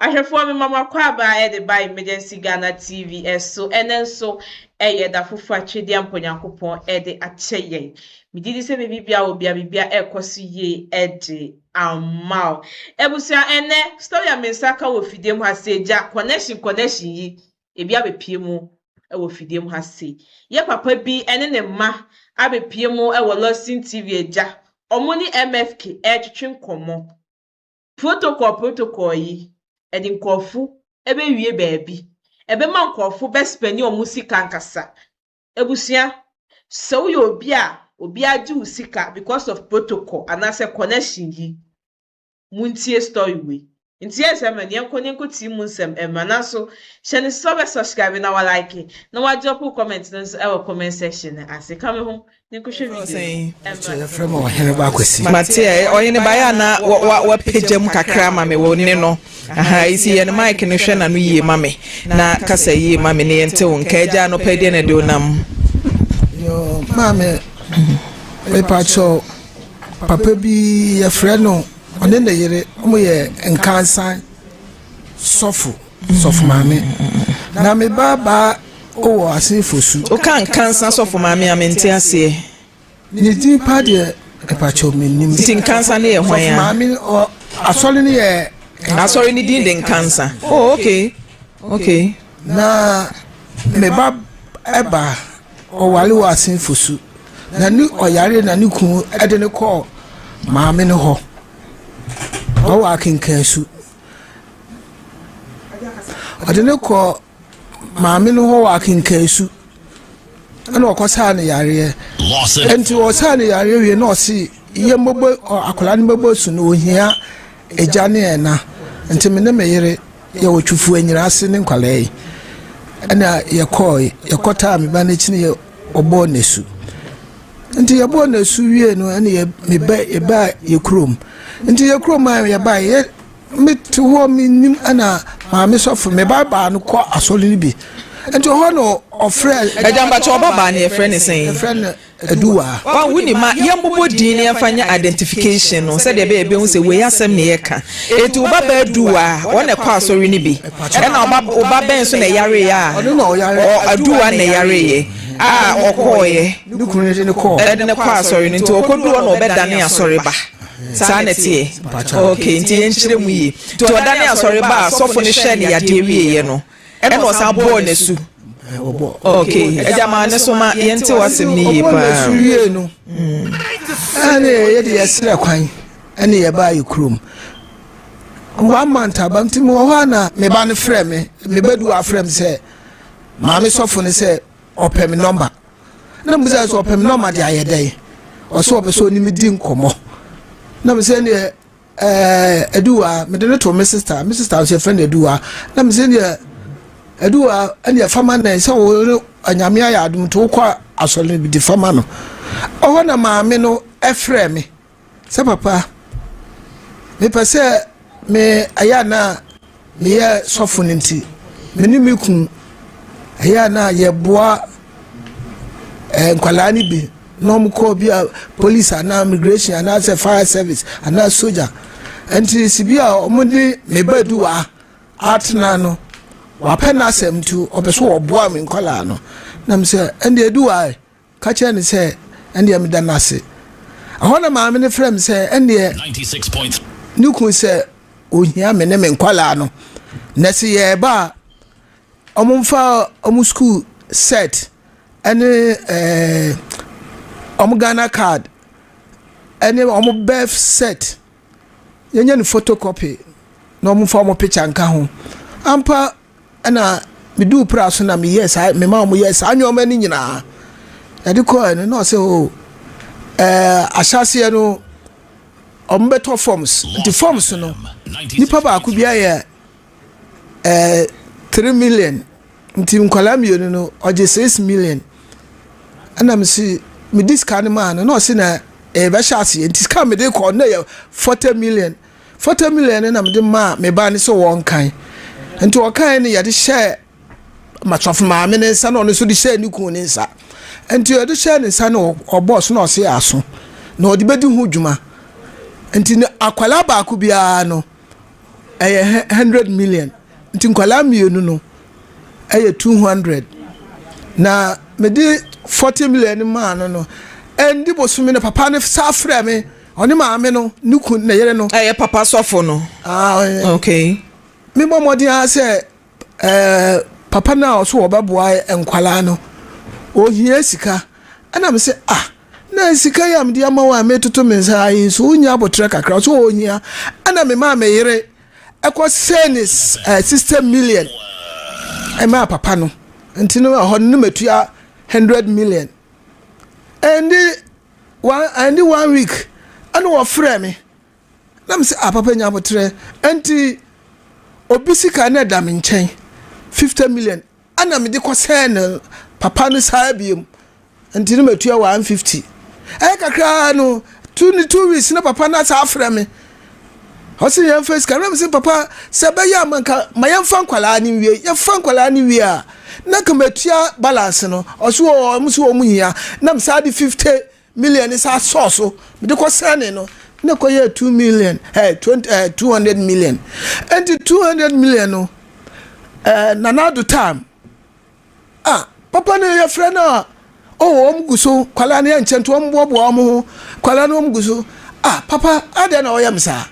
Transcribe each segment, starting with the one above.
Ahwɛfoɔ, mema mo akwaaba ɛde ba Emergency Ghana TV ɛso. Ɛnɛ nso ɛyɛ da foforɔ atwedeɛ mpo Nyankopɔn ɛde akyɛ yɛn. Megye di sɛ biribi bia wɔ bia biribia ɛrekɔ so yie ɛde ama wo. Abusua, ɛnɛ story a me nsa ka wɔ fidie mu ha sɛ gya connection connection yi ebi abɛpie mu ɛwɔ fidie mu ha sei. Yɛ papa bi ɛne ne mma abɛpie mu ɛwɔ Lawson TV agya. Ɔmo ne MFK ɛretwetwe nkɔmmɔ. Protocol protocol yi ɛde nkurɔfo ɛbɛwie baabi. Ɛbɛma nkurɔfo bɛspend ɔmo sika nkasa. Abusua, sɛ woyɛ obi a obi agye wo sika because of protocol anaasɛ connection yi, muntie story wei. Nti yɛ sɛ mɛ yɛnkɔ ne nkɔ tie mu nsɛm ɛma nanso hyɛ ne sɛ ɔbɛ subscribe na wa like na wa drop comment no nso ɛwɔ comment section no ase. Ka me ho ne nkɔhwɛ video no. Yɛfrɛ ma Ɔhene Ba Kwasi. Mate ɛ, Ɔhene Ba, yɛ ana wapagya mu kakra ma me wɔ ne no aha esi yɛ no mic no. Hwɛ na no yie ma me na kasa yie ma me ne yɛnte wo nka. Agya no pɛ deɛ na de wo nam. Yo, maame, mepakyɛw, papa bi yɛfrɛ no, ɔne ne yere, ɔmo yɛ Nkansan sɔfo, sɔfo maame, na me ba baa wɔ Asenfo su. Woka Nkansa sɔfo maame a, mente aseɛ. Ne din pa deɛ, mepakyɛw, menim. Nti Nkansa ne yɛ hwan sɔfo a? Maame asɔre no yɛ Asɔre ne din de Nkansa. Oh, okay. Na me ba ɛba ɔware wɔ Asenfo su na ne ɔyare na ne kun ɛde ne kɔɔ maame no hɔ, ɔwɔ Akenkan su. Ɔde ne kɔ maame no hɔ wɔ Akenkan su ɛna ɔkɔsaa ne yareɛ. Nti ɔsaa ne yareɛ wie na ɔse yɛ mmɔbɔ akwadaa no bɛbɔ su no, ohia agya ne ɛna. Nti me ne me yere yɛwɔ Twufu anyina ase ne nkwalaa yi ɛna yɛkɔɔ yɛkɔtaa me ba n'akyi ne yɛ ɔbɔɔ n'asu. Nti yɛbɔɔ n'asu wie no, ɛna yɛ meba yɛbaa yɛ kurom. Nti yɛ kurom a yɛbaa, yɛ mete hɔ menim, ɛna maame sɔfo me ba baa no kɔ asɔre no bi. Nti hɔ na ɔfrɛ. Agya Mbakyɛ, ɔba baa ne yɛfrɛ ne sɛn? Yɛfrɛ no Aduwa. Wa wuni ma yɛmbobɔ din ne yɛmfa nyɛ identification no sɛdeɛ ɛbɛyɛ ɛbɛhu sɛ wei asɛm ne yɛka. Enti wo ba baa Aduwa a ɔna ɛkɔ asɔre no bi, ɛna ɔba bɛn so na ɛyareeɛ a? Ɔno na ɔyare. Aduwa na ɛyareeɛ a ɔkɔɔyɛ. Ne kunu no de ne kɔɔ. Ɛde ne kɔ asɔre no. Nti ɔkɔduru hɔ na ɔbɛdane asɔre ba. Saa na ɛteɛ? Ok, nti yɛnkyerɛ mu yie. Nti ɔdane asɔre ba a, sɔfo no hwɛ ne yadeɛ wieɛ no, ɛna ɔsan bɔɔ n'asu. Ɔbɔ. Ok, agya, maa ne so ma yɛnte w'asɛm no yie Ɔbɔ n'asu paa. Wie no, ɛne yɛde yɛsrɛ kwan ɛne yɛbaa yɛ kurom one month aba. Nti mewɔ hɔ a na me ba no frɛ me, me ba du afrɛ me sɛ maame sɔfo no sɛ ɔpɛ me number. Na mo sɛ ɔpɛ me number de ayɛ dɛn? Ɔsɛ ɔpɛ sɛ ɔne di nkɔmmɔ. Na me sɛ neɛ Aduwa, mede no to me sister, me sister nso yɛfrɛ no Aduwa. Na me sɛ neɛ Aduwa, ɛneɛ fama nɛ sɛ wo ne Anyame ayɛ adom nti wokɔ asɔre no bi de fama no. Ɔhɔ na maame no ɛfrɛ me sɛ, "Papa, mepɛ sɛ me ɛyɛ ana meyɛ sɔfo no, nti me ne me kun ɛyɛ ana yɛboa nkwalaa no bi na ɔmo kɔ bi a police anaa immigration anaasɛ fire service anaa soja. Nti si bi a ɔmo de me ba du wa atena no, wapɛ n'asɛm nti ɔpɛ so ɔboa me nkwalaa no." Na me sɛ, "Ɛnde Aduwa, ka kyerɛ ne sɛ ɛndeɛ meda n'ase." Ɛhɔ na maame no frɛ me sɛ ɛndeɛ ne kun sɛ ohia me ne me nkwalaa no na sɛ yɛreba a, ɔmo mfa ɔmo school set ɛne ɔmo Ghana card ɛne ɔmo birth cert, yɛnyɛ no photocopy na ɔmo mfa ɔmo picture nka ho. Ampa, ɛna meduu pra so na meyɛ saa, mema ɔmo yɛ saa nneɛma no nyinaa. Yɛde kɔɔ no na ɔsɛ o ahyɛaseɛ no ɔmo bɛtɔ forms. Nti forms no, nipa baako bi ayɛ 3 million, nti nkwadaa mmienu no ɔgye 6 million. Ɛna mesi medi sika no maa no na ɔsi na ɛbɛhyɛ aseɛ. Nti sika mede kɔ no yɛ 40 million. 40 million no na mede maa me ba no sɛ wɔn kan. Nti ɔkan no, yɛde hyɛ masɔfo maame ne nsa na ɔno nso de hyɛ ne kun ne nsa. Nti yɛde hyɛ ne nsa na ɔbɔɔ so na ɔse aso na ɔde bɛdi ho dwuma. Nti ne akwadaa baako biara no. Ɛyɛ 100 million. Nti nkwadaa mmienu no ɛyɛ 200. Na mede 40 million no maa no no, ɛndi bosome no papa no saa frɛ me, ɔne maame no, ne kun, ne yere no. Ɛyɛ papa sɔfo no. Ah, okay. Mebɔ mmɔden ara sɛ ɛɛ papa no a ɔso wɔbɛboa nkwadaa no, ohia sika. Ɛna me sɛ, ah, na sika yi a mede ama wo a metoto me nsa yi nso wonya abotrɛ kakra, ɔso ohia. Ɛna me maa me yere ɛkɔ sɛ ne 60 million ɛmaa papa no. Nti no ɛhɔ no ne matua 100 million. Ɛndi 1 week ɛna wɔfrɛ me. Na me sɛ, ah, papa nya abotrɛ. Nti obi sika na ɛda me nkyɛn 50 million. Ɛna mede kɔsɛn ne papa no saa biem. Nti no matua 150. Ɛyɛ kakra no 2 weeks na papa no asa afrɛ me. Ɔse yɛmfa sika. Na me sɛ papa sɛ ɛbɛyɛ a manka ma yɛmfa nkwalaa no nwie. Yɛmfa nkwalaa no wie a na ka matua balance no. Ɔse wɔ ɔmo so ɔmo hia. Na me saa de 50 million saa sɔɔ so. Mede kɔsɛn ne no. Na kɔyɛ 2 million, 20, 200 million. Nti 200 million no, Nana Addo time. Ah, papa no yɛfrɛ no a, oh, ɔmo gu so, kwalaa no yɛ nkyɛn nti ɔmo boaboa ɔmo ho, kwalaa no ɔmo gu so. Ah, papa, adɛn na ɔyɛ me saa?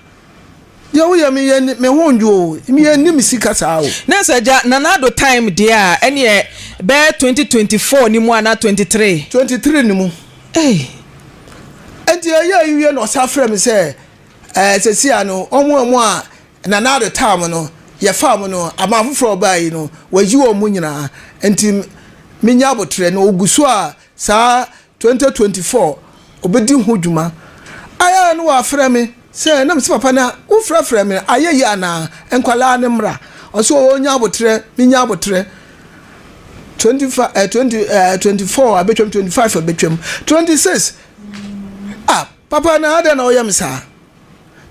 Deɛ woyɛ me yɛ me ho ndwo o, me yɛ nim sika saa o. Na sɛ gya Nana Addo time deɛ a, ɛneɛ bɛyɛ 2024 ni mu anaa 23? 23 ni mu. Ei. Nti ɛyɛ awie na ɔsa frɛ me sɛ, sɛsi a no, ɔmo a Nana Addo time no, yɛfa mo no, aman foforɔ ɔbaa yi no, wɔayi wɔn mu nyinaa. Nti menya abotrɛ no, ogu so a saa 2024 obɛdi ho dwuma. Ayɛ no wɔafrɛ me sɛ, na mese papa na wofrɛfrɛ me ayɛ yi anaa nkwalaa ne mmra. Ɔsɛ ɔnya abotrɛ, menya abotrɛ. 25, 20, 24 abɛtwam, 25 abɛtwam, 26. Ah, papa na adɛn na ɔyɛ me saa?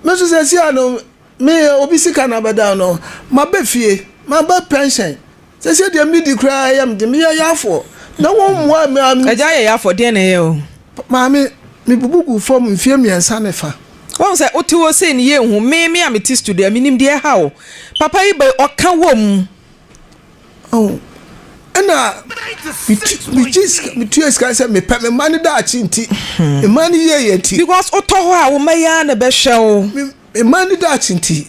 Me nso sɛ sia no, me obi sika na bɛda no, maba fie, maba pension. Sɛ sɛ deɛ medi koraa yɛ me de, meyɛ yaafoɔ. Na wɔn mmoa me. Agya yɛ yaafoɔ, deɛ na ɛyɛ o? Maame, mebubu gu fam mfeɛ 3 ne fa. Wɔn sɛ wote hɔ sei no yɛ nhu, me a mete studio a menim deɛ ɛha o. Papa yi bɛ ɔka wɔ mu. Oh. Ɛna metua sika sɛ mepɛ me mma no daakye nti. Mma no yie yɛ nti. Because wotɔ hɔ a wo mma yi ara na ɛbɛhwɛ wo. Me mma no daakye nti.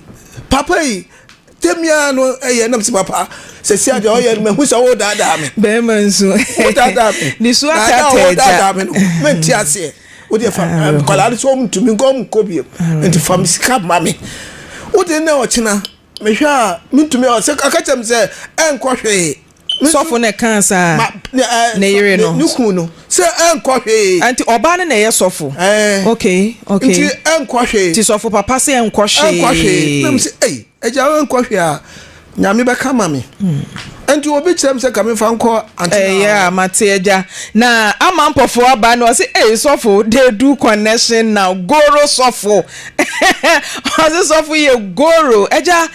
Papa yi tɛmia no ɛyɛ nam sɛ papa sɛ si adeɛ ɔyɛ no mahu sɛ wodaadaa me. Bɛrima nso. Wodaadaa me. Ne su ataataa agya. Wodaadaa me no mente aseɛ. Wode fa nkwadaa no sɛ ɔmo ntumi nkɔ ɔmo nkɔ bio. Nti fa me sika ma me. Wode na ɔkyena mehwɛ a mentumi ɔsɛ aka kyerɛ me sɛ ɛnkɔ hwee. Sɔfo na ɛkaa saa ne yere no. Ne kun no sɛ ɛnkɔ hwee. Nti ɔbaa no na ɛyɛ sɔfo. Okay, okay. Nti ɛnkɔ hwee. Nti sɔfo papa sɛ ɛnkɔ hwee. Ɛnkɔ hwee. Na me sɛ ɛyi agya ɛnkɔ hwee a nyame bɛka ma me. Nti obi kyerɛ me sɛ ka memfa nkɔ antena. Ɛyɛ a mate agya. Na ama mpɔfo aba no ɔse ɛyi sɔfo they do connection now goro sɔfo. Ɔse sɔfo yɛ goro. Agya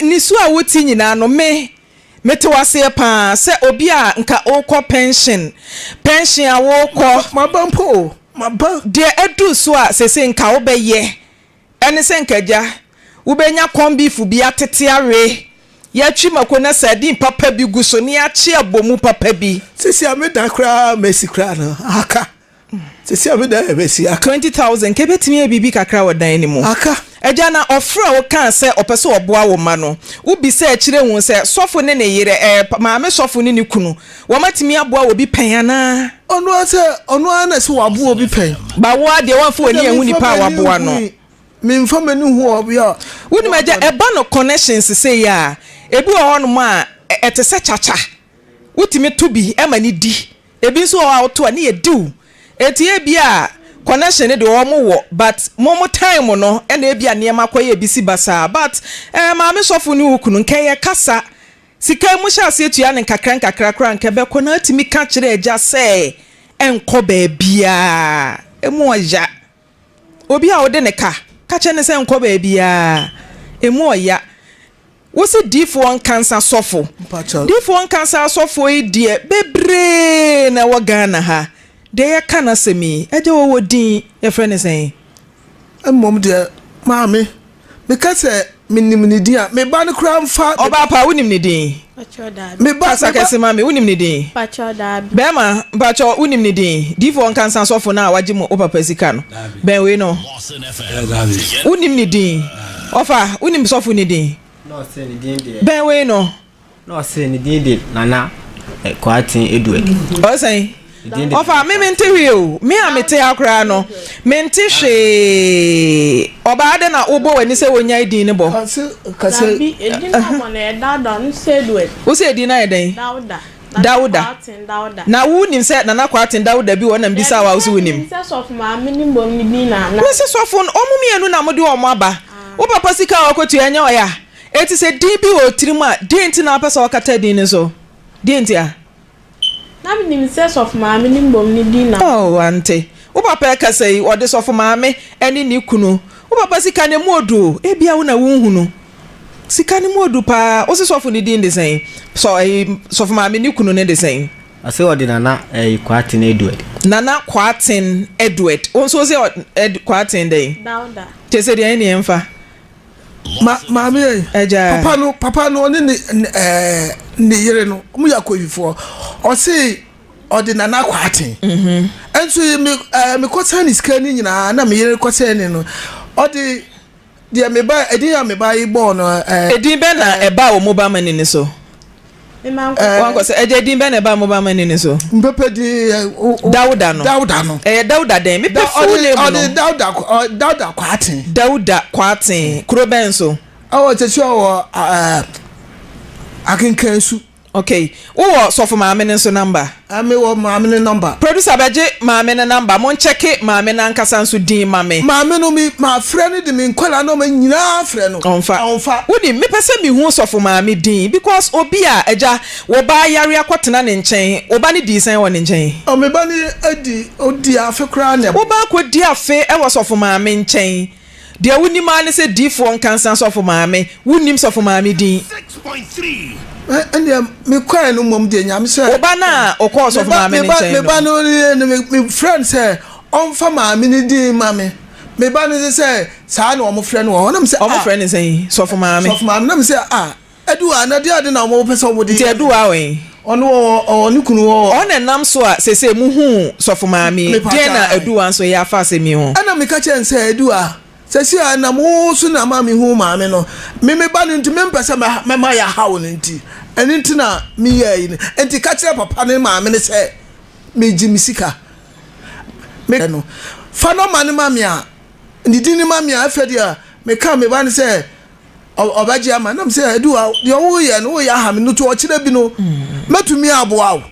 nisu a wote nyinaa no me mete waseɛ paa sɛ obi a nka wokɔ pension pension a wokɔ. Maba mpo o, maba. Deɛ aduru so a sese nka wobɛyɛ ɛne sɛ nka agya wobɛnya corn beef bi atete awe yɛatwi mako na sardine papa bi gu so ne yɛakye abɔ papa bi. Sisi a meda koraa mesi koraa no aka. Sisi a meda mesi aka. 20,000 nka ebetumi ayɛ biribi kakra wɔ dan no mu. Aka. Agya na ɔfrɛ wo kaa sɛ ɔpɛ sɛ ɔboa wo mma no. Wobisa akyire hu sɛ sɔfo ne ne yere, ɛɛ maame sɔfo ne ne kunu, wɔatumi aboa obi pɛn anaa? Ɔno ara sɛ ɔno ara na sɛ waboa obi pɛn. Ba wo ara deɛ woamfa w'ani anhu nipa a waboa no. Memfa m'ani hu obi a. Wonim agya, ɛba no connections sei a, ebi wɔ hɔnom a ɛte sɛ kyakya. Wotumi to bi ma no di. Ebi nso wɔ hɔ a woto a ne yɛ diw. Enti ebia connection no deɛ wɔn wɔ but mo mo time no ɛna ebia nneɛma kɔyɛ ebi si basaa but eh, maame sɔfo ne wo kunu nka ɛyɛ kasa. Sika yi mo hyɛ aseɛ tua no nkakra nkakra koraa nka ɛbɛkɔ na atumi ka kyerɛ agya sɛ ɛnkɔ baabiara. Emu ɔya. Obi a wode ne ka, ka kyerɛ no sɛ nkɔ baabiara. Emu ɔya. Wose diifoɔ nkansa sɔfo. Diifoɔ nkansa asɔfoɔ yi deɛ bebree na ɛwɔ Ghana ha. Deɛ yɛka n'asɛm yi, agya wɔwɔ din, yɛfrɛ no sɛn? Mmom deɛ maame, meka sɛ. Menim ne din a, me ba no koraa mfa. Ɔbaa pa, wonim ne din? Pakyɛw daabi. Me ba, Kasa me ba. kɛse ma me, wonim ne din? Pakyɛw daabi. Bɛɛma, mpakyɛw wonim ne din? Diifoɔ Nkansa sɔfo no a wagye mo wo papa sika no, bɛn wei no? Daabi. Wonim ne din? Ɔfa, wonim sɔfo no din? Na ɔse ne din deɛ. Bɛn wei no? Na ɔse ne din de Nana Kwarteng Edward. Ɔse sɛn? Ne din de Ɔfa, me mente hwee o. Me a mete ha koraa no, mente hwee. Ɔbaa adɛn na wobɔ w'ani sɛ wonyae din no bɔ? Ɔse kasa. Dabi, edin no abɔ no ɛyɛ Dawda, ɔno sɛ Edward. Wose edin no ayɛ dɛn? Dawda. Nana Dawuda. Kwarteng Dawuda. Na wonim sɛ Nana Kwarteng Dawuda bi wɔ hɔ na mebisaa wo a wose Dabi, sɛ wonim? menim sɛ sɔfo maame no mmom ne din na na. Mese sɔfo no, wɔn mmienu na mode wɔn aba. Wo papa sika a wakɔtua ɛnyɛ ɔya? Enti sɛ din bi wɔ wo tirim a, deɛn nti na wopɛ sɛ wɔkata din no so? Deɛn ntia? Na menim sɛ sɔfo maame no mmom ne din na. Oh, wante. Wo papa rekasa yi, ɔde sɔfo maame ne ne kunu. Wo papa sika no, emu odu o. Ebia wo na wonhunu. Sika no mu odu paa. Wose sɔfo no din de sɛn? Sɔ, ɛyi, sɔfo maame ne kunu no de sɛn? Ɔse ɔde Nana ɛyi Kwarteng Edward. Nana Kwarteng Edward. Wo nso wose ɔ, Ed, Kwarteng dɛn? Dauda. Kyerɛ sɛ deɛn ne yɛmfa? Ma maame yɛ. Agya. Papa no papa no ɔne ne ɛɛ ne yere no wɔn yɛ akɔyifoɔ ɔse ɔde nana akɔ aten. Mhm. Nso yi me ɛɛ mekɔsan ne sika ne nyinaa na me yere kɔsɛn ne no ɔde deɛ me ba edin a me ba yi bɔɔ no ɛɛ. Edin bɛn na ɛbaa wɔ mobile money no so? Wankɔ sɛ, Agya, edin bɛn na ɛbaa mobile money no so? Mpɛpɛ din yɛ. Dawuda no. Dawuda no. Ɛyɛ Dawuda dɛn? Mepɛ full name no. Ɔde Dawuda Dawuda Kwarteng. Dawuda Kwarteng. Kuro bɛn so? Ɛwɔ kyɛkyɛ wɔ ɛɛ Akenkansu. Okay. Wowɔ sɔfo maame no nso number? Ah, me wɔ maame no number. Producer bɛgye maame no number. Mo nkyɛke maame no ankasa nso din ma me. Maame no me mafrɛ no de me nkwadaa nɔɔma nyinaa frɛ no. Ɔnfa. Ɔnfa. Wonim, mepɛ sɛ mehu sɔfo maame din because obi a, agya, wo ba ayare akɔtena ne nkyɛn, wo ba no dii sɛn wɔ ne nkyɛn? Oh, me ba no adi, ɔdii afe koraa na. Wo ba akɔdi afe wɔ sɔfo maame nkyɛn. Deɛ wonim ara ne sɛ diifoɔ nkansa sɔfo maame, wonnim sɔfo maame din. Ɛndeɛ mekɔɛ no mmom deɛ Nyame sɛ. Wo ba no a ɔkɔɔ sɔfo maame no nkyɛn no. Me ba no me frɛ no sɛ ɔmfa maame no din ma me. Me ba no sɛ saa na wɔn frɛ no wɔ hɔ. Na me sɛ ah. Wɔn frɛ no sɛn? Sɔfo maame. Sɔfo maame. Na me sɛ ah. Aduwa na deɛ ade na wɔn pɛ sɛ wɔn de. Nti Aduwa wɔ he? Ɔno ɔwɔ ɔwɔ ne kunu wɔ. Ɔno na ɛnam so a seesei mo huu sɔfo maame yi. Deɛn na Aduwa nso yɛ afa asɛm yi ho? Ɛna meka kyerɛɛ no sɛ Aduwa, seesei a ɛnam wo so na ama mehu maame no, me me ba no nti mempɛ sɛ mɛma yɛahaw no nti, ɛno nti na meyɛɛ yi no. Nti ka kyerɛ papa ne maame no sɛ megye me sika. Me no, fa nɔma no ma me a, ne din no ma me a, afei deɛ meka me ba no sɛ ɔbɛgye ama nam sɛ ɛdu a deɛ woyɛ no woyɛ aha me no to ɔkyerɛ bi no mɛtumi aboa wo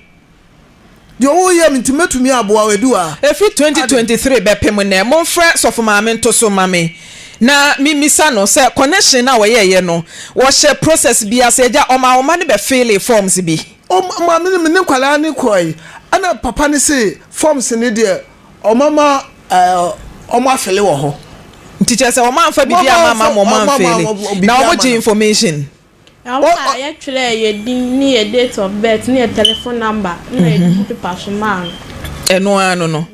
deɛ woyɛ me nti mɛtumi aboa wo ɛdu a. Ɛfiri 2023 bɛpem nnɛ, momfrɛ Sɔfo Maame nto so ma me na memmisa no sɛ connection no a wɔyɛeɛ no wɔhyɛ process bi ase, agya ɔmaa wo mma no bɛ fillee forms bi? Ɔma me ne nkwadaa no kɔe ɛna papa no se forms no deɛ Ɔmama ɔmo afele wɔ hɔ. Nti kyerɛ sɛ ɔmo anfa biribi amma ama ma ɔmo anfele na ɔmo gye information. Ɛhɔ a yɛtwerɛɛ yɛ din ne yɛ date of birth ne yɛ telephone number na yɛde gu paper so maa no. Ɛno ara no no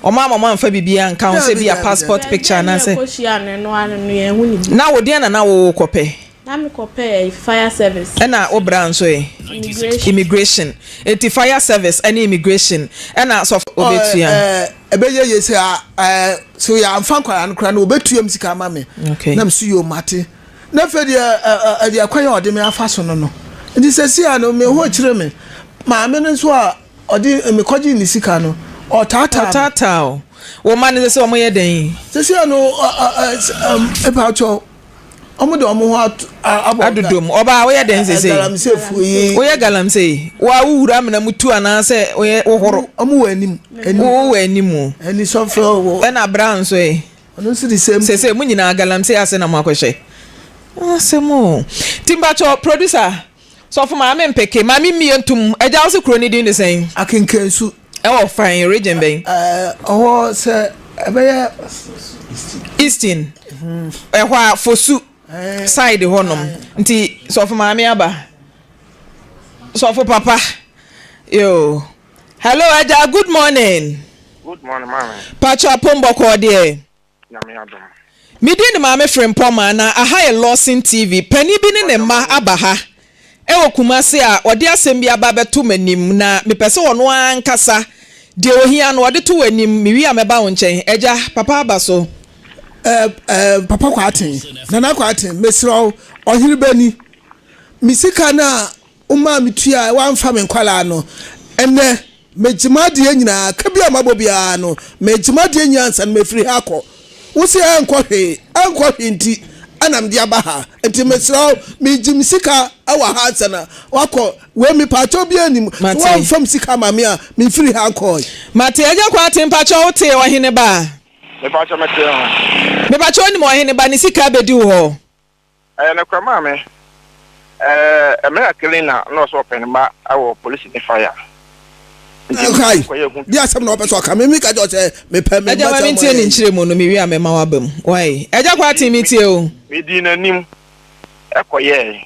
ɔmo ama ɔmo anfa biribi anka ho sɛ bi a passport picture anaasɛ. Baabi a ne yɛkɔhyiaa no ɛno ara no no yɛanhu ne bio. Na wo deɛn na na wo kɔpɛ? Na me kɔ pɛ ɛyi fire service. Ɛna wo bra nso ɛ? Immigration. Immigration. Enti fire service ɛne immigration ɛna sɔfo obetua. Ɛɛ ɛbɛyɛ yie sɛ ɛɛ so yɛanfa nkwadaa no koraa no obetua mu sika ama me. Okay. Na me so yoo mate. Na afei deɛ ɛɛ ɛdeɛ kwan a ɔde me afa so no no. Nti sɛsi a no me ho kyerɛ me. Maame no nso a ɔde mekɔgye ne sika no ɔtaataa me. Ɔtaataa wo. Wo mma no sɛsɛ wɔn yɛ dɛn? Sɛsi a no ɛɛ ɛpaakyɛw. Wɔn de wɔn ho ato abɔ. Adodom. Ɔbaa woyɛ dɛn sese? Galamsey fuo yi. Woyɛ galamsey. Wo a wowura amena mu tu anaasɛ woyɛ wohoro? Wɔn wɔ anim. Wo wɔ anim. Ɛni sɔfɛ wɔ. Ɛna brown nso ɛ. Ɔno nso the same. Sese mo nyinaa galamsey ase na mo akɔhyɛ. Asɛm o. Ti mpakyɛ producer sɔfo maame mpeke maame mmie ntom agya wo se kuro ne din de sɛn? Akenkansu. Ɛwɔ fan region bɛn? Ɛhɔ sɛ ɛbɛyɛ. Eastern. Ɛhɔ a Fosu side hɔ nom. Nti sɔfo maame aba. Sɔfo papa. Yo. Hello agya good morning. Good morning maame. Pacho apom bɔkɔɔ deɛ. Nyame adom. Me din de Maame Frimpong na aha yɛ Lawson TV. Panin bi ne ne mma aba ha wɔ Kumasi a ɔde asɛm bi aba abɛto m'anim na mepɛ sɛ ɔno ara ankasa deɛ ɔhia no ɔde to w'anim. Mewie a mɛba wo nkyɛn. Agya, papa aba so. Eh, eh, Papa Kwarteng, Nana Kwarteng, mesrɛ wo, ɔhene bani, me sika no a womaa me tuae, woamfa me nkwadaa no, ɛnnɛ, Megye m'adeɛ nyinaa, ka bi a mabɔ biara no, megye m'adeɛ nyinaa ansa na mafiri ha akɔ. Wo se ɛnkɔ hwee, ɛnkɔ hwee nti ɛna mede aba ha. Nti mesrɛ wo, megye me sika wɔ ha ansa na wakɔ. Wei mepaakyɛw biara nnim, sɛ Mate. woamfa me sika ama me a, memfiri ha nkɔe. Mate. Agya Kwarteng, mpakyɛw wo tee ɔhene ba a? Mepakyɛw metee ho. Mepakyɛw wonim ɔhene ba, ne sika abɛdi wo hɔ? Ɛyɛ nokorɛ maame. Ɛɛ mmerɛ a cleaner na ɔsɛ ɔpɛ ne mma wɔ polisi ne fire. Nti Nkae, kɔyɛ ho. di asɛm na ɔpɛ sɛ ɔka me meka kyerɛ sɛ mepɛ me Agya mma ma sɛ mentie ne ɔmo nkyerɛmu no mewie a mɛma waba mu. Wai. Agya Kwarteng metie o. Medii n'anim kɔyɛɛe.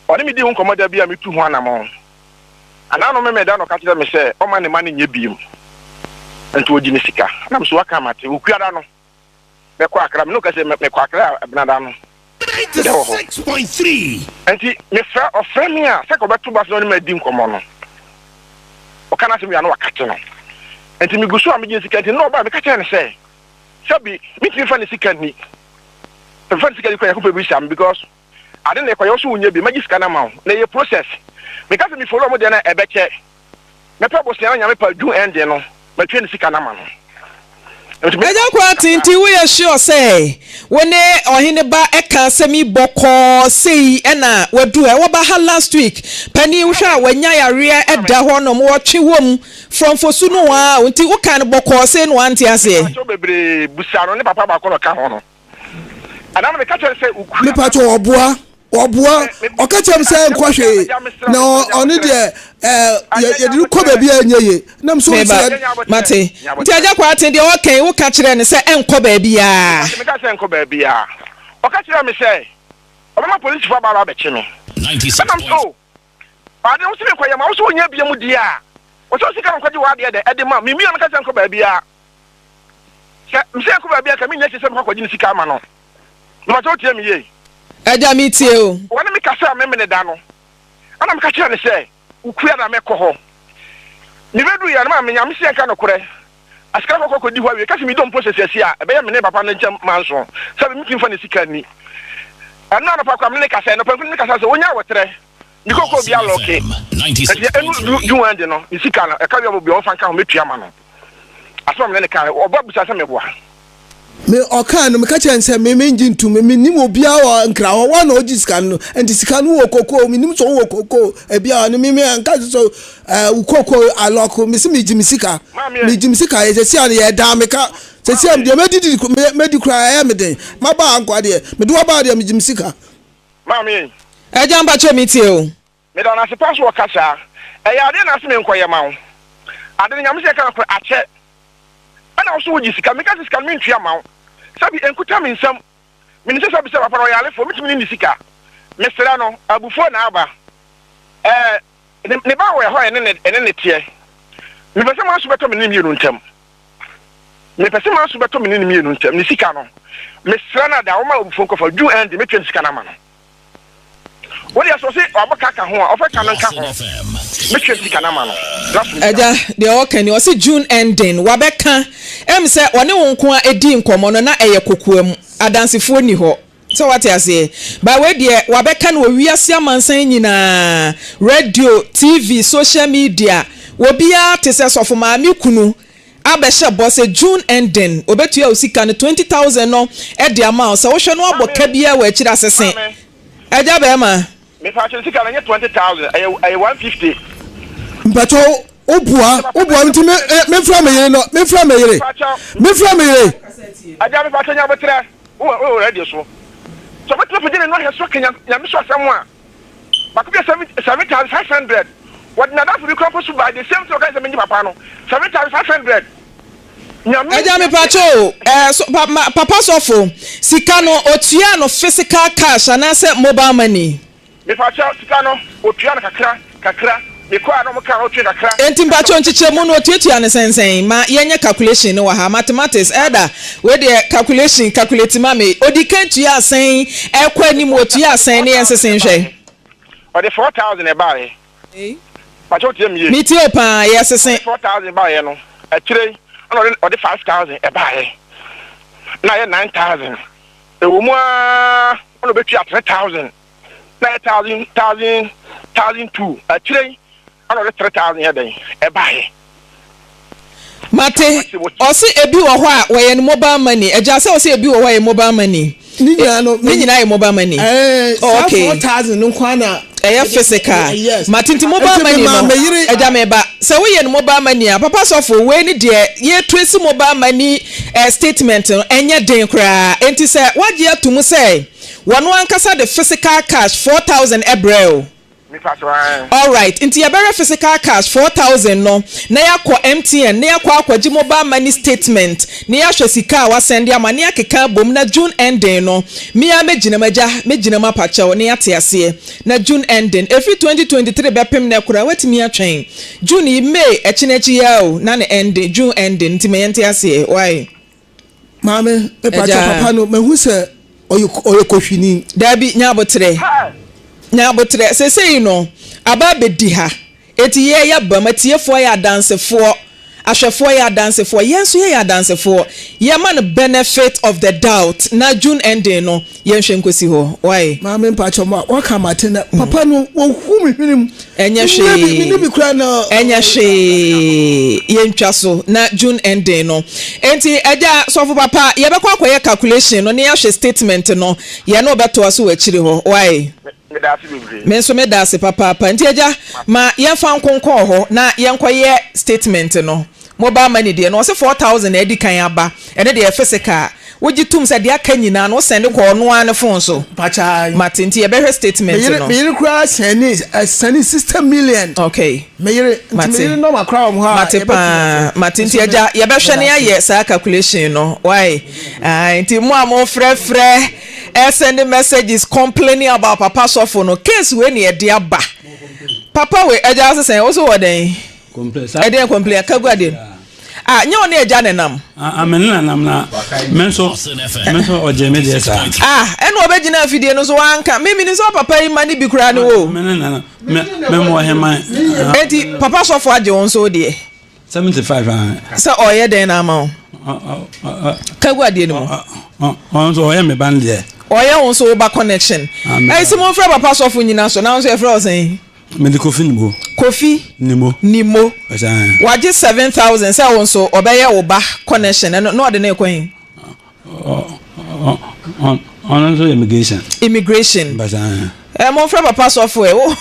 Ɔne me dii ho nkɔmmɔ da bi a metu ho anamɔn. Anaa no Memeda na ɔka kyerɛɛ me sɛ ɔmma ne mma no nyɛ bio nti ɔgye me sika. Na me so waka mate. Okuada no. mɛkɔ Accra, me ne wo ka sɛ mekɔ Accra Benada no, meda wɔ hɔ. Nti mefrɛ, ɔfrɛ me a, sɛ ka ɔbɛto bus na ɔne me adi nkɔmmɔ no, ɔka n'asɛm wie a na wakate no. Nti megu so a megye ne sika nti, na ɔbaa meka kyerɛ no sɛ, sɛbi mentumi mfa ne sika nni. Sɛ mefa ne sika di kora Nyankopɔn bɛbisa me because ade na ɛkɔyɛ wo so wonyɛ bi, mɛgye sika no ama wo. Na ɛyɛ process. Meka sɛ me follow ɔmo deɛ no a ɛbɛkyɛ. Mɛpɛ bosea na Nyame pɛ a June ending no matua ne sika no ama no. Nti me. Agya Kwarteng, nti woyɛ sure sɛ wo ne ɔhene ba ka asɛm yi bɔkɔɔ sei na wadu ha? Wɔba ha last week, panin wohwɛ a wanya yareɛ da hɔ nom, wɔtwe wom from Fosu no aa, nti woka no bɔkɔɔ sei na wante aseɛ? Mepakyɛw bebree busa no, ne papa baako na ɔka ho no. Ɛna no meka kyerɛ no sɛ okura. Mepakyɛw ɔboa ɔboa ɔka kyerɛ me sɛ nkɔ hwee na ɔno deɛ ɛɛ yɛde no kɔ baabi a ɛnyɛ ye nam so meba mate nti agya kɔ ate deɛ ɔka yi woka kyerɛ no sɛ ɛnkɔ baabiara. Meka sɛ ɛnkɔ baabiara ɔka kyerɛ me sɛ ɔbɛma polisifo aba aba abɛkye me ɛnam so ade wo sɛ mekɔyɛ ma wo sɛ wonya bia mu deɛ a wɔsɛ wo sika no nkɔgye w'adeɛ dɛ ɛde ma memia meka sɛ nkɔ baabiara Sɛ mese yɛnkɔ baabi a, anka mennya sika sɛ mekɔ akɔgye ne sika ama no. Mepakyɛ wotie me yie? Agya, metie o. Wɔne me kasaa Memeneda no, ɛna meka kyerɛɛ no sɛ, Wokua na mɛkɔ hɔ. Mebɛduruiɛ no, maame Nyame se yɛnka nokorɛ. Asikra kɔkɔ kɔdi hɔ awie. Ka sɛ medɔ mpo sɛ seesei a, ɛbɛyɛ me ne papa no nkyɛm manso sɛ mentumi mfa ne sika nni. Ɛno anɔpa koraa me ne no kasae. Anɔpa nko ne no kasae sɛ ɔnya awɔterɛ. Me koko obi alɔke. Ɛti ɛnu June end no, ne sika no, ɛka wia bɔ bi ɔmfa nka ho mɛtua ma no. Asɛm a me ne no kae, ɔba bisa sɛ meboa. Me ɔkaa no, meka kyerɛɛ no sɛ me mengye ntom, mennim obiara wɔ Nkra hɔ, woa na ɔgye sika no, nti sika no wɔ koko, mennim sɛ wowɔ koko ebi a ɔne me me anka sɛ sɛ ɛɛ wo koko alɔko, mese megye me sika, megye me sika, yɛ sɛsi a no yɛdaa me ka, sɛsi a deɛ mɛdidi mɛdi koraa ɛyɛ me den, mabaa nkoa deɛ, mede wabaa deɛ megye me sika. Maame. Agya mpakyɛw me tie o. Meda no ase paa sɛ ɔka saa. Ɛyɛ adeɛ na ase menkɔ yɛ ma wo. Ade no Nyame sɛ yɛka nokorɛ akyɛ. Ɛna wo so wogye sika. Meka sɛ sika no mentua ma wo. Sɛbi ɛnkuta me nsam. Menim sɛ sɛbi sɛ papa no ɔyɛ alefoɔ mentumi ne ne sika. Mesrɛ no abufuo na aba. Ɛɛ ne ne ba wɔ ɛhɔ a ɛne ne ɛne ne teɛ. Mepɛ sɛ m'aso bɛtɔ me ne ne mmienu ntam. Mepɛ sɛ m'aso bɛtɔ me ne ne mmienu ntam. Ne sika no mesrɛ no ada ɔma abufuo nkɔfa. June end mɛtua ne sika no ama no. Wo deɛ sɛ ɔse wabɔ ka ka ho a, ɔfa ka no nka ho. Mɛtua ne sika no ama no. Na som Agya, deɛ ɔka ni, ɔse June ending, wabɛka, ɛm sɛ ɔne wo nko ara dii nkɔmmɔ no na ɛyɛ kokoam, adansefoɔ nni hɔ. Sɛ woate aseɛ? But wei deɛ wabɛka no wɔ wiase amansan nyinaa, radio, TV, social media, obiara te sɛ sɔfo maame kunu abɛhyɛ bɔ sɛ June ending obetua wo sika no 20,000 no de ama wo sɛ wohwɛ no abɔ ka biara wɔ akyiri asese. Agya bɛɛma. Mepatwo sika no ɛnyɛ 20,000 ɛyɛ ɛyɛ 150. Mpakyɛw wo boa wo boa nti me eh, me nfrɛ me yere no me nfrɛ me yere me nfrɛ me yere. Agya mepatwo nya aboterɛ wo wɔ radio so sɛ ɔbɛtumi apagya n'ani ahwɛ so aka nyame so asɛm a. Baako bi yɛ 7500. Wɔde n'adamfo bi koraa mpo so bae, the same thing ɔkae sɛ mennye papa no, 7500. Nyame Agya mepakyɛ o, eh, so, pa, ma, papa sɔfo, sika no otuaa no physical cash anaasɛ mobile money? Mepakyɛ sika no otua no kakra kakra. Mekɔɔ a na wɔn kaa no twe kakra. Enti mpakyɛw nkyekyɛmu no otuatua no sɛn sɛn? Ma yɛnyɛ calculation no wɔ ha. Mathematics, Elder, wei deɛ calculation, calculate ma me. Odi kan tuaa sɛn, ɛkɔ anim otuaa sɛn ne yɛnsese nhwɛ. Ɔde 4000 ɛbaeɛ. Mpakyɛw tie me yie. Metie wo paa, yɛsese. Ɔde 4000 baeɛ no, akyire yi ɛna ɔde ɔde 5000 ɛbaeɛ. Na ayɛ 9000. Ɛwɔ mu ara ɛna ɔbɛtua 3000. Na ayɛ thousand thousand 1002. Akyire yi ɛna ɔde 3000 yɛ dɛn ɛbaeɛ. Mate, ɔse ebi wɔ hɔ a wɔyɛ no mobile money, agya sɛ ɔse ebi wɔ hɔ a ɛyɛ mobile money. Ne nyinaa no. Ne nyinaa yɛ mobile money. Ɛɛ Oh, saa okay. 4000 no nko ara na. Ɛyɛ physical. Yes. Mate nti mobile Nti money memaa no, me yere. agya meba, sɛ woyɛ no mobile money a, papa sɔfo, wei ne deɛ yɛ trace mobile money eh, statement no, ɛnyɛ den koraa. Enti sɛ woagye ato mu sɛ wɔno ankasa de physical cash 4000 ɛbrɛɛ wo. Alright, nti yɛbɛhwɛ physical cash 4000 no na yɛakɔ MTN na yɛakɔ akɔgye mobile money statement na yɛahwɛ sika a wasɛnde ama na yɛakeka abom na June ending no me ara mɛgyina mu agya mɛgyina mu apakyɛw na yɛate aseɛ na June ending ɛfiri 2023 bɛpem nnɛ koraa watumi atwɛn June yi May ɛkyena akyi yi ara o na ne ending June ending nti ma yɛnte aseɛ why? Maame, mepakyɛ Agya. papa no, mahu sɛ ɔyɛ ɔyɛ kɔhwini. Daabi, nya aboterɛ. Nya aboterɛ. Seesei no, aba abɛdi ha. Enti yɛn yɛaba mu. Atiefoɔ yɛ adansefoɔ. Ahwɛfoɔ yɛ adansefoɔ. Yɛn nso yɛyɛ adansefoɔ. Yɛma no benefit of the doubt na June ending no, yɛnhwɛ nkɔsi hɔ. Wai? Maame mpakyɛ ma waka mate na papa no wahu me hwene mu. Ɛnyɛ Menni bi menni hwee. bi koraa na. Ɛnyɛ hwee. Yɛntwa so na June ending no. Enti agya sɔfo papa yɛbɛkɔ akɔyɛ calculation no na yɛahwɛ statement no. Yɛne wo bɛtoa so wɔ akyiri hɔ. Wai? Meda ase bebree. Me nso meda ase papaapa. Nti agya ma yɛmfa nkonkɔɔ hɔ na yɛnkɔyɛ statement no. Mobile money deɛ no ɔse 4000 na adi kan aba, ɛno deɛ ɛyɛ physical. Wogye tom sɛ deɛ aka nyinaa no wo sɛnde kɔ ɔno ara ne phone so? Mpakyɛw. Mate, nti yɛbɛhwɛ statement Me yere no. me yere koraa sɛnde sɛnde 60 million. Okay. Me yere nti me Mate. yere nɔma koraa wɔ hɔ a Mate yɛbɛtumi paa, afrɛ. mate. Me Nti nso me agya yɛbɛhwɛ meda na ase. yɛayɛ saa calculation no. Wai? Ae, nti mo a mofrɛfrɛ, ɛsɛnde messages complaining about papa sɔfo no, case wei na yɛde aba. Papa wei, agya wo se sɛn? Wo so wɔ dɛn? Ɛdeɛn complain? Aka gu adeɛ no. Ah, nyɛ wo ne agya na ɛnam? Ah, me ne nanam na me nso me nso ɔgye me deɛ saa. Ah, ɛna ɔbɛgyina afidie no so wanka. Me menim sɛ papa yi ma ne bi koraa ne wo. Me ne nanam me me mo ɔheman. Enti papa sɔfo agye wo nso wo deɛ. 75 ah. Sɛ ɔyɛ dɛn na ama wo? Ka gu adeɛ no mu. Ɔno nso ɔyɛ me ba no deɛ. Ɔyɛ wo nso wo ba connection. Ɛyi sɛ mo nfrɛ papa sɔfo nyina so na wo nso yɛfrɛ wo sɛn? Mede Kofi Nimo. Kofi Nimo. Nimo. Ɔsan. Wagye 7000 sɛ wo nso ɔbɛyɛ wo ba connection ɛno na ɔde no rekɔ he? Ɔno nso yɛ immigration. Immigration. Basan. Ɛ momfrɛ papa sɔfo ɛ wo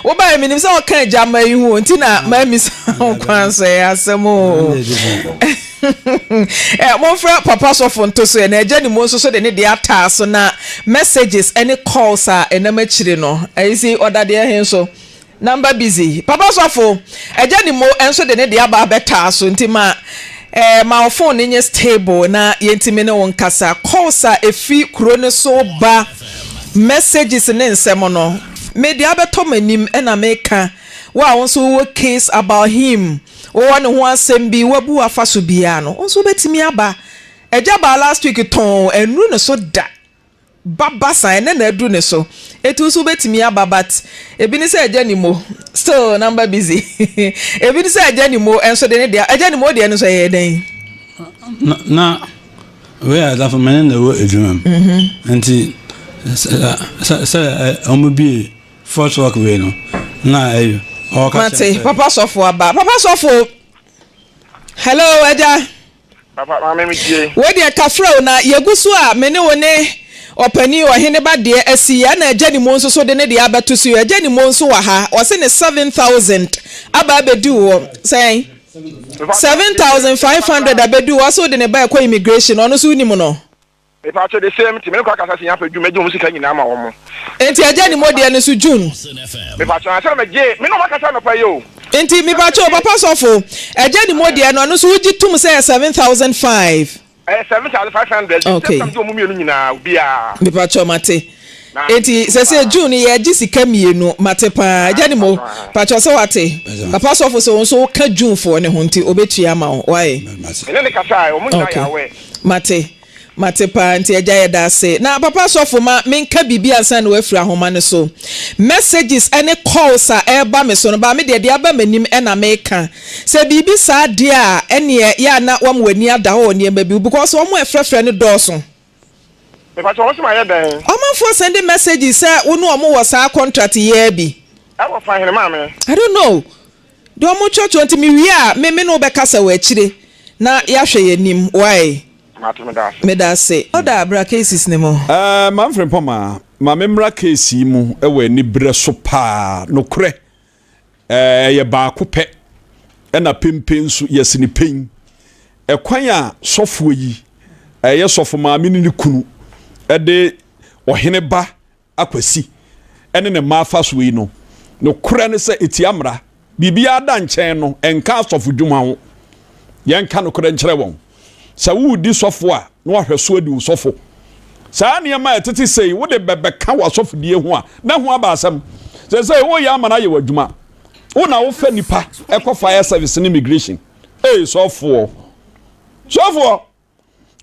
wo ba yɛ menim sɛ ɔka agya ma yi ho nti na mamisa ho kwan so ɛyɛ asɛm o. Ɛ momfrɛ papa sɔfo nto so ɛ na agya ne mu nso so de ne deɛ ataa so na messages ne calls a ɛnam akyire no ɛyi si ɔda deɛ he so. Number busy. Papa sɔfo, agya Nimo nso de ne deɛ aba abɛtaa so nti ma eh, ma wo phone no nyɛ stable na yɛntumi ne wo nkasa. Calls a ɛfiri kuro no so ba, messages ne nsɛm no, me deɛ abɛtɔ m'anim na meka. Wo a wo nso wowɔ case about him, wowɔ ne ho asɛm bi, wabu afa so biara no, wo nso wobɛtumi aba. Agya baa last week tɔn, annuru ne so da. Ba ba saa ɛnɛ na aduru ne so eti wo so wobɛtumi aba but ebi ne sɛ agya nimo still number busy ebi ne sɛ agya nimo nso de ne deɛ agya nimo deɛ no nso ɛyɛ dɛn. Na na wei a adafo mene na ɛwɔ adwuma mu mhm. nti sɛ sɛ wɔn bie first work wei no na ɛyɛ ɔka mate papa sɔfo aba papa sɔfo hello agya. Papa maame me tie. Wei deɛ kafra o na yɛgu so a me ne wo ne ɔpanin ɔhene ba deɛ asi yɛ ɛna agya Nimo nso so de ne deɛ abɛto so yi agya Nimo nso wɔ ha ɔse ne 7000 aba abɛdi wo hɔ sɛn 7500 abɛdi wo hɔ ɔse wode ne ba ɛkɔ immigration ɔno nso wonim no. Mepatwo the same thing me ne kɔ akasa sɛ yɛn apɛ dwuma gye wɔn sika nyinaa ma wɔn. Enti agya ni mo deɛ no so June. Mepatwo ansa na megye me ne wɔn akasa anɔpa yi o. Enti mepatwo papa sɔfo agya ni mo deɛ no ɛno nso wogye tum sɛ ɛyɛ 7005. Ɛyɛ 7500 the same time gye wɔn mmienu nyinaa obiara. Mepatwo mate. Enti sɛsɛ June yɛgye sika mienu mate paa agya ne mo pakyɛ sɛ wate papa sɔfo sɛ wo nso woka June foɔ ne ho nti obetua ama wo wae. Mene ne kasaɛ wɔn nyinaa yɛ aware. Mate mate paa nti agya yɛda ase na papa sɔfo ma menka biribi ansa na wafiri ahoma no so messages ne calls a ɛreba me so no baa me deɛ deɛ aba m'anim na meka sɛ biribi saa deɛ a ɛneɛ yɛ a na wama w'ani ada hɔ wɔ nneɛma bi ho because wɔn a ɛfrɛfrɛ no dɔɔso. Mepakyɛ wo se mayɛ dɛn? Ɔmanfoɔ sɛnde messages sɛ wo ne ɔmo wɔ saa contract yi ara bi. Ɛwɔ fa hene maame? I don't know. Deɛ ɔmo kyerɛkyerɛ nti me wie a me me ne wo bɛkasa wɔ akyire na yɛahwɛ yɛn anim wai. Mate meda ase. Meda ase. Elder bra cases no mu. Ɛɛ Manfred Mpɔmaa, ma me mmra case yi mu wɔ aniberɛ so paa. Nokorɛ, ɛyɛ baako pɛ, ɛna pempen nso yɛsene pen. Ɛkwan a sɔfoɔ yi, ɛyɛ sɔfo maame ne ne kunu de ɔhene ba Akwasi ne ne mma afa soɔ yi no, nokorɛ ne sɛ ɛtia mmara. Biribiara da nkyɛn no, ɛnka asɔfodwuma ho. Yɛnka nokorɛ nkyerɛ wɔn. Sɛ woredi sɔfo a, na wahwɛ so adi wo sɔfo. Saa nneɛma a ɛtete sei, wode bɛbɛka w'asɔfodie ho a, na ɛho aba asɛm. Seesei woreyɛ ama no ayɛ w'adwuma. Wo na wofa nnipa kɔ fire service ne immigration. Ei, sɔfoɔ! Sɔfoɔ!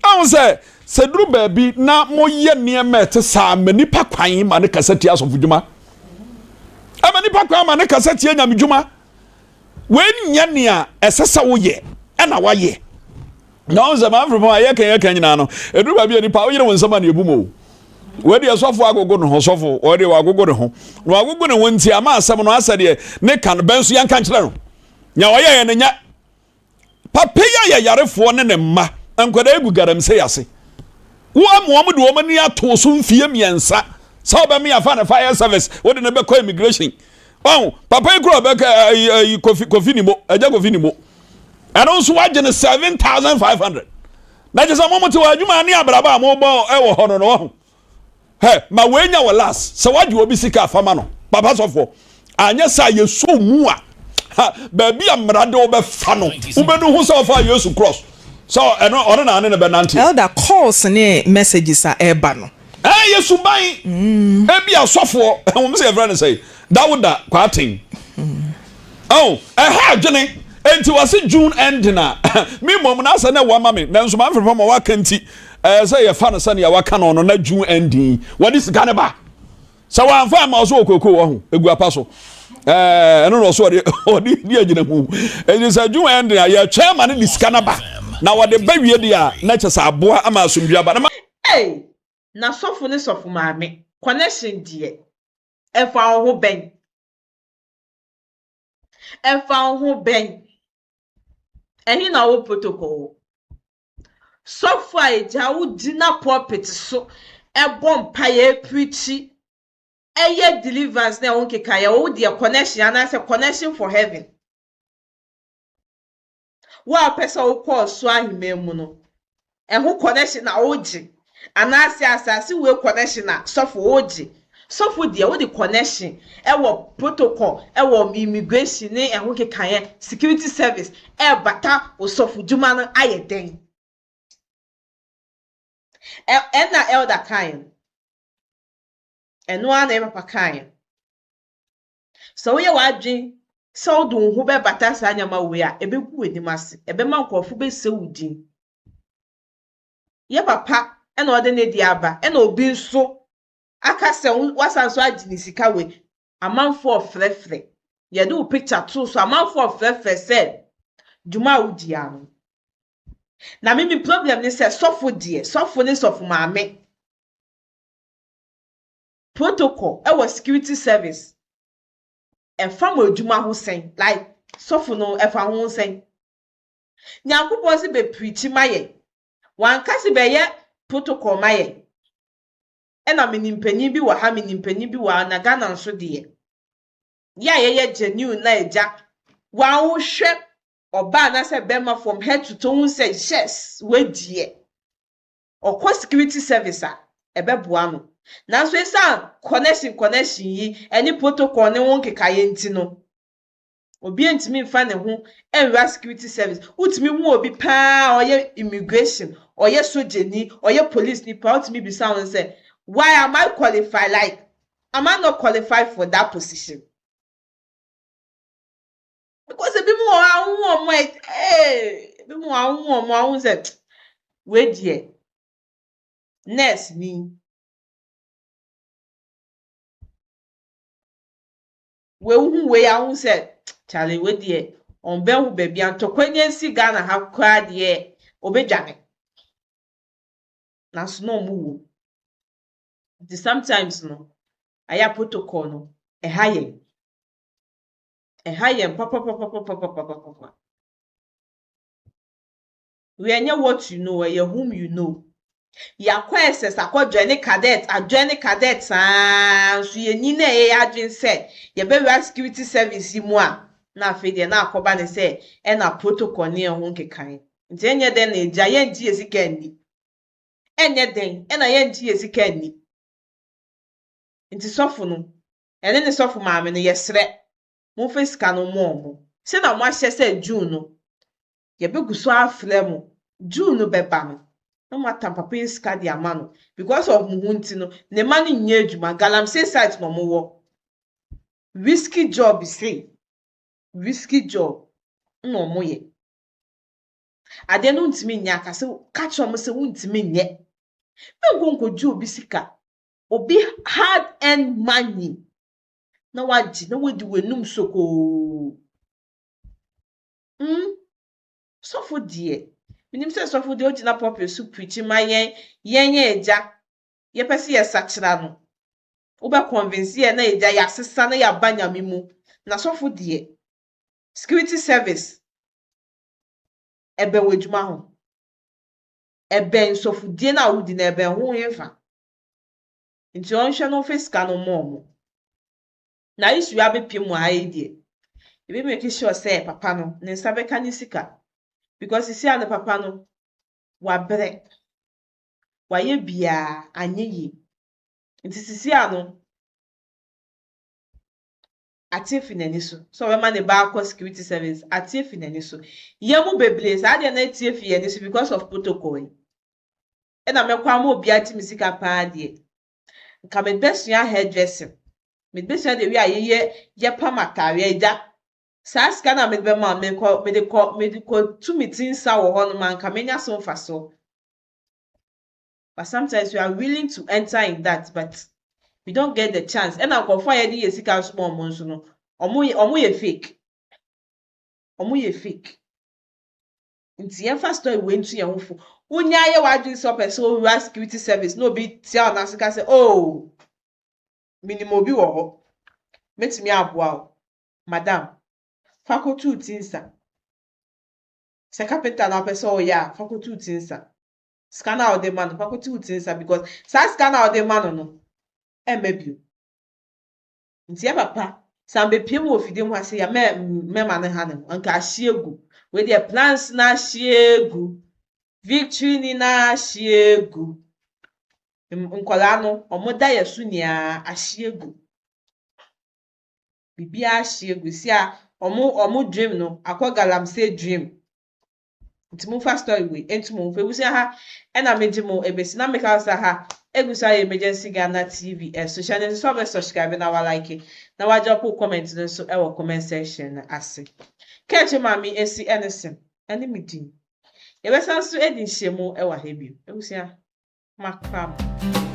Ahu sɛ, sɛ duru baabi na moyɛ nneɛma a ɛte saa ma nipa kwan ma ne kasa tia asɔfodwuma. Ɛma nipa kwan ma ne kasa tia nyamedwuma. Wei nyɛ nea ɛsɛ sɛ woyɛ ɛna wayɛ. Na ɔn sɛ maa mfiri a yɛka yɛka nyinaa no, ɛduru baabi a nipa woyere wo nsɛm a na ebu mu o. Wei deɛ sɔfo agogo ne ho sɔfo, wɔde wagogo ne ho. Na wagogo ne ho nti ama asɛm no asɛ deɛ ne ka no bɛn so yɛnka nkyerɛ no. Nea ɔyɛɛ no nyɛ. Papa yi ayɛ yarefoɔ ne ne mma nkwadaa gu galamsey ase. Wo ama wɔn de wɔn ani ato so mfie mmiɛnsa sɛ wobɛme afa ne fire service wode ne bɛkɔ immigration. Wɔn papa yi kura ɔbɛka ayi ayi kofi kofi ni mo agya kofi ni mo. Ɛno nso wagye no 7500. Na kyerɛ sɛ mo mo te wɔ adwuma ne abrabɔ a mobɔ ɛwɔ hɔ no no wɔho. Hɛ, ma wei nya wɔ last. Sɛ wagye obi sika a, fa ma no. Papa sɔfoɔ, anyɛ saa yɛsɔ mu a, ha, baabi a mmara de wo bɛfa no, wobɛnu ho sɛ wofaa Yesu cross. Sɛ ɛno, ɔno na ane no bɛnante. Elder, calls ne messages a ɛreba no. Ɛɛ, yɛ suban. Ebi asɔfoɔ, wɔn sɛ yɛfrɛ no sɛ Dawuda Kwarteng. Oh, ɛha adwene. Enti wɔse June ending a, me mmom na asɛ na ɛwɔ ama me, nanso mamfefa ma waka nti, ɛyɛ sɛ yɛfa no sɛnea waka no no na June ending wɔde sika no ba. Sɛ wɔamfa ama ɔso wɔ kookoo wɔ ho, egu apa so. Ɛɛ, ɛno na ɔso ɔde ɔde di agyina mu. Enti sɛ June ending a, yɛtwɛn ma no de sika no ba. Na wɔde ba wie deɛ a, na kyɛ sɛ aboa ama asomdwoe aba. Na ma. Ei! Na sɔfo ne sɔfo maame connection deɛ ɛfa wo ho bɛn? Ɛfa wo ho bɛn? Ɛhe na wo protocol wɔ? Sɔfo a agya wo gyina pulpit so ɛbɔ mpaeɛ ɛpreachi ɛyɛ deliverance na ɛho nkekaeɛ wo deɛ connection anaasɛ connection for heaven. Wo a wopɛ sɛ wokɔ ɔsoro ahemman mu no, ɛho connection na wogye anaasɛ asase wei connection na sɔfo wogye? Sɔfo deɛ wode connection ɛwɔ protocol ɛwɔ immigration ne ɛho nkekaeɛ security service ɛrebata wo sɔfo dwuma no ayɛ dɛn? Ɛna elder kaeɛ no, ɛno ara na yɛ papa kaeɛ. Sɛ woyɛ w'adwene sɛ wode wo ho bɛbata saa nneɛma wei a, ɛbɛgu w'anim ase. Ɛbɛma nkurɔfo bɛsɛ wo din. Yɛ papa na ɔde ne deɛ aba, ɛna obi nso aka sɛ wasan nso agye ne sika wei. Amanfoɔ refrɛfrɛ. Yɛde wo picture too so, amanfoɔ refrɛfrɛ sɛ dwuma a wodi ano. Na me me problem ne sɛ sɔfo deɛ, sɔfo ne sɔfo maame. Protocol wɔ security service ɛfa mo adwuma ho sɛn like sɔfo no ɛfa ho sɛn? Nyankopɔn se bɛ preachi ma yɛn wanka se bɛyɛ protocol ma yɛn ɛna menim panyin bi wɔ ha menim panyin bi wɔ ha na Ghana nso deɛ yɛ a yɛyɛ genuine na agya wanhwɛ ɔbaa anaasɛ bɛrima from head to toe hu sɛ yes wei deɛ Ɔkɔ security service a, ɛbɛboa no. Nanso esiane connection connection yi ne protocol ne ho nkekaeɛ nti no, obi ntumi mfa ne ho nwura security service. Wotumi hu obi paa a ɔyɛ immigration, ɔyɛ sogyani, ɔyɛ police ni paa, wotumi bisa wɔn sɛ, Why am I qualified? Like, am I not qualified for that position? Because ebi mu wɔ hɔ a wohu wɔn a ee ebi mu wɔ hɔ a wohu wɔn a wohu sɛ wei deɛ nurse ni. Wei wohu wei a wohu sɛ kyale wei deɛ ɔmbɛn ho baabi a ntɔkwa nya nsi Ghana ha koraa deɛ obedwane. Nanso na wɔn wɔ mu. Nti sometimes no ayɛ a protocol no ɛha yɛn. Ɛha yɛn papapapapapapapa. Wei ɛnyɛ what you know, ɛyɛ whom you know. Yɛakɔ SS akɔ joine cadet, ajoine cadet saa nso yɛnyi na ɛyɛ yɛn adwene sɛ yɛbɛwura security service yi mu a, na afei deɛ na akɔba ne sɛ ɛna protocol ne ɛho nkekae. Nti ɛnyɛ dɛn na agya yɛngye yɛ sika nni. Ɛnyɛ dɛn ɛna yɛngye yɛ sika nni. Nti sɔfo no, ɛne ne sɔfo maame no yɛsrɛ, momfa sika no mmɔ wɔn. Sɛnea moahyɛ sɛ June no, yɛbɛgu so afrɛ mo, June no bɛba no, na moatam papa yi sika de ama no. Because of mo ho nti no, ne mma no nyɛ adwuma, galamsey site na wɔwɔ. Risky job sei, risky job na wɔyɛ. Adeɛ no wontumi nyɛ aka sɛ, ka kyerɛ wɔn sɛ wontumi nyɛ. Menkɔ nkɔgye obi sika, obi hard earned money na wagye na wadi w'anum sokoo. Mm? Sɔfo deɛ, menim sɛ sɔfo deɛ ogyina pulpit so preach ma yɛn, yɛn yɛ agya, yɛpɛ sɛ yɛsakyera no. Wobɛ convince yɛn na agya yɛasesa na yɛaba Nyame mu. Na sɔfo deɛ, security service ɛbɛn w'adwuma ho. Ɛbɛn sɔfodie no a wodi no ɛbɛn ho hefa. Nti ɔnhwɛ na ɔmfa sika no mma ɔmo. Na issue abɛpie mu ha yi deɛ, ebi make sure sɛ papa no ne nsa bɛka ne sika. Because sisi a ne papa no wabrɛ, wayɛ biara anyɛ yie. Nti sisi a no ate afi n'ani so sɛ ɔbɛma ne ba akɔ security service, ate afi n'ani so. Yɛn mu bebree saa adeɛ no ate afi yɛn ani so because of protocol yi. Ɛna mɛkɔ ama obi agye me sika paa deɛ, nka mebɛsua hairdressing, mebɛsua the way a yɛyɛ yɛpam ataareɛ agya. Saa sika no a mede bɛma wo, mekɔ mede kɔ mede kɔtu me ti nsa wɔ hɔnom a nka menya so mfasoɔ. But sometimes we are willing to enter in that, but we don't get the chance. Ɛna nkurɔfoɔ a yɛde yɛ sika nso ma ɔmo nso no, ɔmo yɛ fake. Ɔmo yɛ fake. Nti yɛmfa story wei nto yɛn ho fo. Wonya ayɛ w'adwene sɛ ɔpɛ sɛ owura security service na obi tia wo n'ase ka sɛ, oh, minim obi wɔ hɔ. Metumi aboa wo. Madam, fa kɔto wo ti nsa. Sɛ carpenter na wopɛ sɛ ɔyɛ a, fa kɔto wo ti nsa. Sika no a wode ma no, fa kɔto wo ti nsa because saa sika no a wode ma no no, ɛmma bio. Nti yɛ papa, sɛ ambɛpie mu wɔ fidie mu ha sɛ yɛ mɛma no ha ne ho, anka ahye egu. Wei deɛ plans na ahye egu. Victory ni na ahye egu. Nkwadaa no, ɔmo da yɛ so nyinaa ahye egu. Biribiara ahye egu. Si a ɔmo dream no akɔ galamsey dream. Nti momfa story wei nto mo ho fo. Ebusua ha ɛna megye mo ebesi na meka sɛ ha egu so ayɛ Emergency Ghana TV ɛso. Hyɛ no nso sɛ ɔbɛ subscribe na wa like na wa drop comment no nso ɛwɔ comment section no ase. Kɛkyɛ maame esi ɛne sem ɛne me din. Yɛbɛsan so adi nhyiamu ɛwɔ ha bio. Ebusua, makra mo.